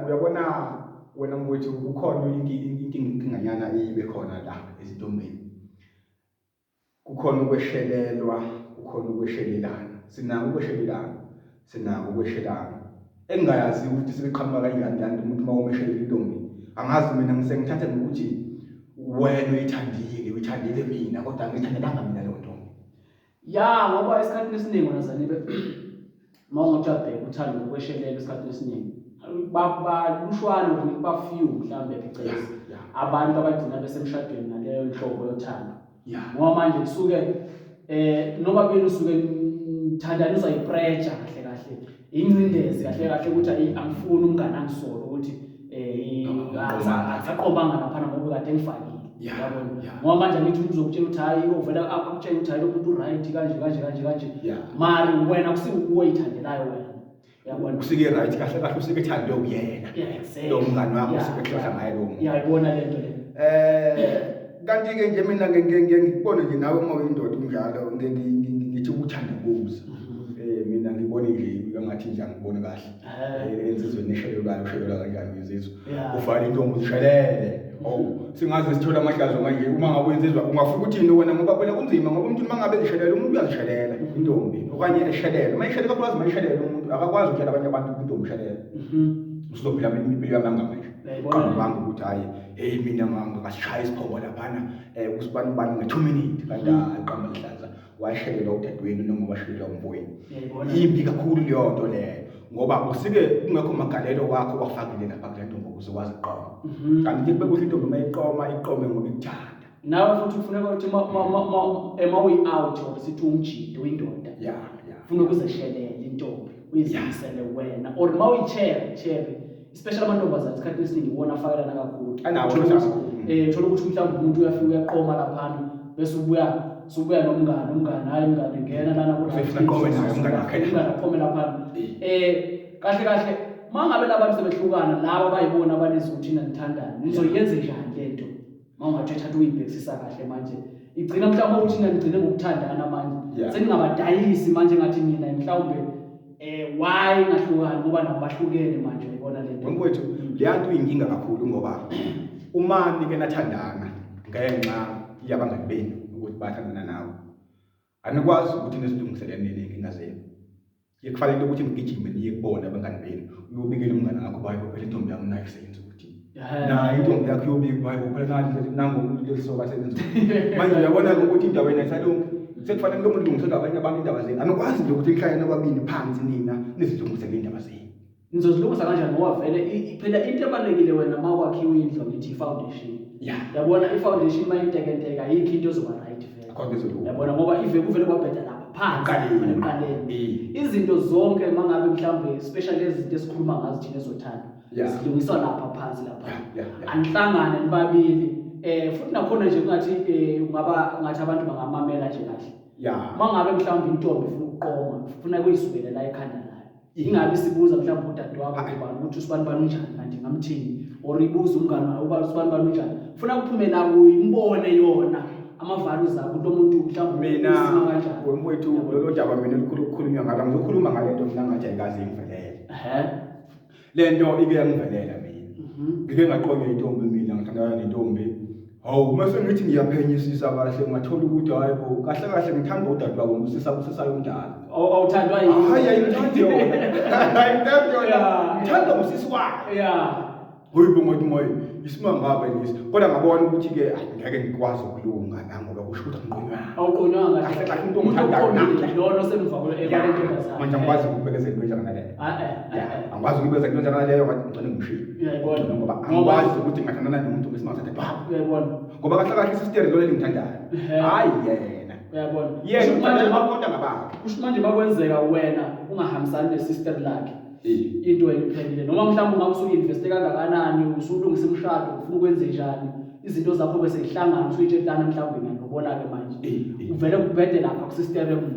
Uyabona wena mfowethu, kukhona inkinganyana ibe khona la ezintombini. Kukhona ukweshelelwa, kukhona ukweshelelana. Sinako ukweshelelana, sinako ukweshelana. Engingayazi ukuthi sebeqhamuka kanjani lana umuntu uma umeshelela intombi. Angazi mina ngisengithathe ngokuthi wena uyithandile, uyithandile mina kodwa angiyithandelanga mina leyo ntombi. Ya, ngoba esikhathini esiningi wena Zanibe, uma ungathi uyabheka uthando lokweshelela esikhathini esiningi balushwana or ngithi ba-few mhlawumbe phecelezi abantu abagcina besemshadweni naleyo nhlobo yothando. Ngoba manje kusuke noma beni usuke nithandaniswa yi-pressure kahle kahle, ingcindezi kahle kahle ukuthi ayi angifuni umngane angisole ukuthi angisaqomanga laphana ngoba kade ngifakile. Yabona, ngoba manje angithi umuntu uzokutshela ukuthi hayi, uvela akutshela ukuthi hayi lo muntu u-right kanje kanje kanje kanje, mari wena kusiwuwe oyithandelayo wena, yabona. Usike right kahle kahle, usike ethandwe uyena lo mngani wakho, usike ehlohla ngaye lo muntu. Yayibona le nto le. Kanti ke nje mina ngikubone nje nawe uma uyindoda unjalo, ngithi ukuthandabuza. Mina ngibone nje ngathi nje angiboni kahle. Ensizweni eshelelwayo, ushelelwa kanjani insizwa? Ufake intombi uzishelele. Oh, singaze sithole amahlazo manje uma ngabe insizwa ungafuna ukuthini wena, ngoba phela kunzima, ngoba umuntu uma ngabe ezishelela, umuntu uyazishelela intombi okanye eshelela. Uma eshelela kakhulukazi, uma eshelela umuntu akakwazi ukutshela abanye abantu ukuthi intombi ushelela. Usuzophila impilo yamanga manje. Qamba ukuthi hayi, hey mina ngasishaya isiphongo laphana kusibani bani nge-2 minutes, kanti hayi, qamba lihlaza, washelelwa udadewenu noma washelelwa umfowenu. Yimbi kakhulu leyo nto leyo, ngoba usike kungekho magalelo wakho wafakile lapha kule ntombi ukuze wazi ukuqoma. Kanti ke kube kuhle intombi uma iqoma, iqome ngoba ikuthanda. Nawe futhi kufuneka ukuthi ema uyi-out or sithi umjidi uyindoda, ufuna ukuzeshelela intombi, uyizimisele wena, or uma uyi-cherry cherry, especially amantombazane esikhathini esiningi iwona afakelana kakhulu. Anawo. Thola futhi. Thola ukuthi mhlawumbe umuntu uyafika uyaqoma laphana, bese ubuya subuya nomngane, umngane hayi mngane ngena lana ku Usefuna aqome naye umngane wakhe. Umngane aqome laphana. Kahle kahle uma ngabe labantu sebehlukana, laba abayibona abanezi ukuthi nithandana, nizoyenze njani lento? Uma ungathi uthatha uyibhekisisa kahle manje, igcina mhlawumbe ukuthi nigcine ngokuthandana manje, seningabadayisi manje ngathi nina mhlawumbe why ngahlukani, ngoba nabo bahlukene manje, uyibona lento. Mfowethu, leya nto iyinkinga kakhulu, ngoba uma nike nathandana ngenxa yabangani benu ukuthi bathandana nawe, anikwazi ukuthi nizilungisele nini iy'nkinga zenu. Kufanele ukuthi nigijime niye kubona abangani benu, uyobikela umngane wakho, bayi phela intombi yami nayo iseyenza ukuthi nayo intombi yakho iyobika, bayi phela nangu lelisoka seyenza manje. Uyabona-ke ukuthi indaba yena ayisalungi, sekufanele lo muntu lungiselwe abanye abantu indaba zenu. Anikwazi nje ukuthi nihlale nobabili phansi nina nizilungisele indaba zenu. Nizozilungisa kanjani? Ngoba vele phela into ebalulekile wena uma kwakhiwa indlu ngithi i-foundation. Yabona, i-foundation uma intekenteke, ayikho into ezoba right vele. Akho nto ezolunga. Yabona, ngoba ive kuvele kwabheda lapha phansi Ekuqaleni. Ekuqaleni. Izinto zonke uma ngabe mhlawumbe, especially lezi zinto esikhuluma ngazo thina ezothando, zilungiswa lapha phansi lapha. Anihlangane nibabili, futhi nakhona nje kungathi ungaba ngathi abantu bangamamela nje kahle. Uma ngabe mhlawumbe intombi ifuna ukuqoma, ufuna kuyisukele la ekhanda layo, ingabe sibuza mhlawumbe udadewabo ubani ukuthi usibani bani unjani kanti ngamthini, or ibuze umngane wayo uba usibani bani unjani, funa kuphume la kuyo, imbone yona ama-values akho ukuthi lo muntu mhlawumbe Mina usima kanjani. Mfowethu, lolo daba mina olukhulu ukukhulunywa ngalo, ngizokhuluma ngale nto mina ngathi ayikaze ingivelele. Le nto ike yangivelela mina. Ngike ngaqonywa intombi mina, ngithandana nentombi. Hawu, mase ngithi ngiyaphenyisisa kahle, ngathola ukuthi hayi bo, kahle kahle ngithanda udadewabo, ngusisa usisayo omdala. Awuthandwa yini? Hayi, ayingithandi yona. Ayingithandi yona. Ngithanda usisi wayo. Hoyi bo, ngathi moya isimangaba lesi. Kodwa ngabona ukuthi ke ngeke ngikwazi ukulunga la, ngoba kusho ukuthi angiqonywanga. Awuqonywanga. Kahle kahle umuntu Umuntu ongithandayo oqomile naye. lona osemva kwale ntombazane. Manje angikwazi ukubekezela into enjengaleyo. Angikwazi ukubekezela into enjengaleyo, ngathi ngcono ngishiye. Uyayibona. Ngoba angikwazi ukuthi ngathandana nomuntu ngesimanga sadadewabo. Uyayibona. Ngoba kahle kahle isister lona elingithandayo. Hayi yena. Uyabona. Yena Kusho manje uthandana kodwa ngabakhe. Kusho manje makwenzeka wena ungahambisani nesister lakhe, into iphelile, noma mhlawumbe ungabe usu-investe kangakanani, usulungisa imishado, ufuna ukwenze njani, izinto zakho bese zihlangana, usuyitshelana mhlawumbe ngiyalobola-ke manje, uvele kubhede lapha kusister emuva.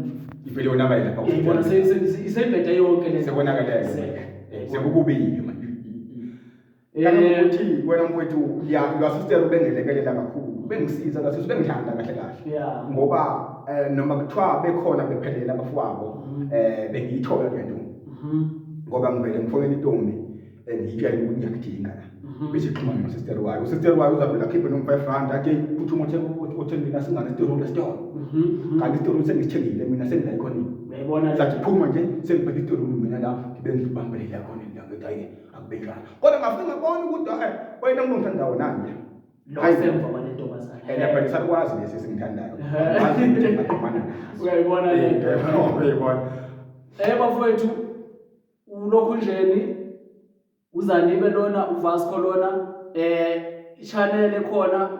Ivele yonakale lapha. Uyayibona, iseyibhede yonke le nto. Sekonakele manje. Sekukubili manje. Kanti ukuthi wena mfowethu, ya, lo sister ubengelekelela kakhulu, bengisiza lo sister, bengithanda kahle kahle. Ngoba noma kuthiwa bekhona bephelela abafowabo, bengiyithola le nto. Ngoba ngivele ngifonela intombi. Ngiyitshele ukuthi ngiyakudinga la. Bese ixhumana nosister wayo. Usister wayo uzavela akhiphe noma R5 athi phuthuma uthenge uthenge mina singane isitorulu esitolo. Kanti isitorulu sengisithengile mina sengila ekhoneni. Uyayibona. Sathi phuma nje sengiphethe isitorulu mina la ngibe ngibambelela ekhoneni la ngithi hayi akube njalo. Kodwa ngafike ngabona ukuthi eh wena umuntu ongithandayo nanje. Lo semva kwale ntombazane. And phela sakwazi lesi esingithandayo. Akwazi ukuthi ngaqhumana naso. Uyayibona le nto. Uyayibona. Bafowethu ulokhu njeni uzanibe lona uVasco lona channel ekhona.